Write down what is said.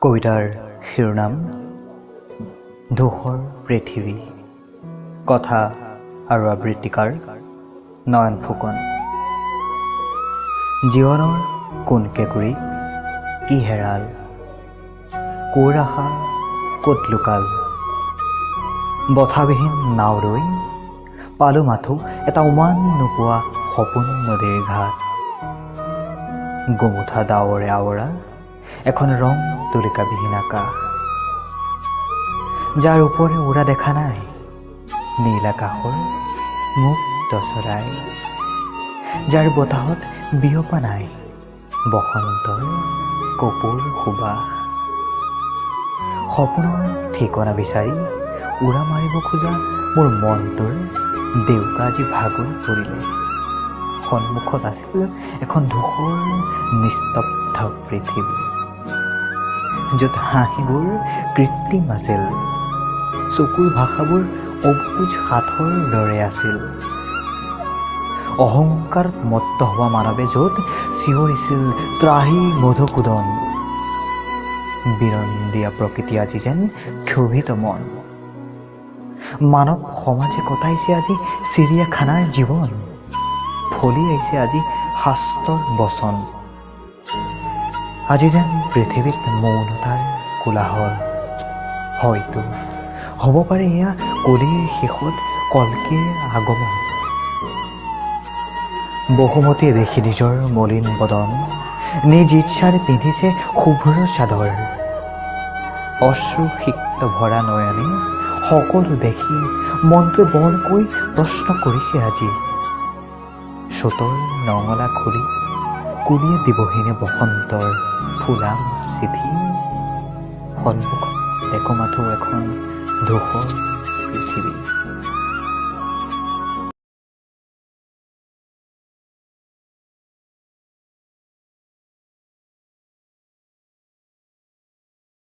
কবিতাৰ শিৰোনাম ধূসৰ পৃথিৱী। কথা আৰু আবৃত্তিকাৰ নয়ন ফুকন। জীৱনৰ কোন কেঁকুৰি কি হেৰাল, ক'ৰ আশা ক'ত লুকাল? বঠাবিহীন নাও ৰৈ পালোঁ মাথো এটা উমান নোপোৱা সপোন নদীৰ ঘাট। গোমোঠা ডাৱৰে আৱৰা এখন ৰং তুলিকাবিহীন আকাশ, যাৰ ওপৰে উৰা দেখা নাই নীল আকাশৰ মুক্ত চৰাই, যাৰ বতাহত বিয়পা নাই বসন্তৰ কপৌৰ সুবাস। সপোনৰ ঠিকনা বিচাৰি উৰা মাৰিব খোজা মোৰ মনটোৰ ডেউকা আজি ভাগৰি পৰিলে। সন্মুখত আছিল এখন ধূসৰ নিস্তব্ধ পৃথিৱী, য'ত হাঁহিবোৰ কৃত্ৰিম আছিল, চকুৰ ভাষাবোৰ অবুজ সাঁথৰ দৰে আছিল। অহংকাৰত মত্ত হোৱা মানৱে য'ত চিঞৰিছিল ত্ৰাহি মধুসূদন, বিৰন্দিয়া প্ৰকৃতি আজি যেন ক্ষোভিত মন। মানৱ সমাজে কটাইছে আজি চিৰিয়াখানাৰ জীৱন, ফলিয়াইছে আজি শাস্ত্ৰৰ বচন। আজি যেন পৃথিৱীত মৌনতাৰ কোলাহল। হয়তো হ'ব পাৰে এয়া কলিৰ শেষত কল্কিৰ আগমন। বসুমতীয়ে দেখি নিজৰ মলিন বদন, নিজ ইচ্ছাৰে পিন্ধিছে শুভ্ৰ চাদৰ। অশ্ৰুসিক্ত ভৰা নয়নে সকলো দেখি মনটোৱে বৰকৈ প্ৰশ্ন কৰিছে আজি, চ'তৰ নঙলা খুলি কুলিয়ে দিবহিনে বসন্তৰ ফুলাম চিঠি? সন্মুখত দেখো মাথো এখন ধূসৰ পৃথিৱী।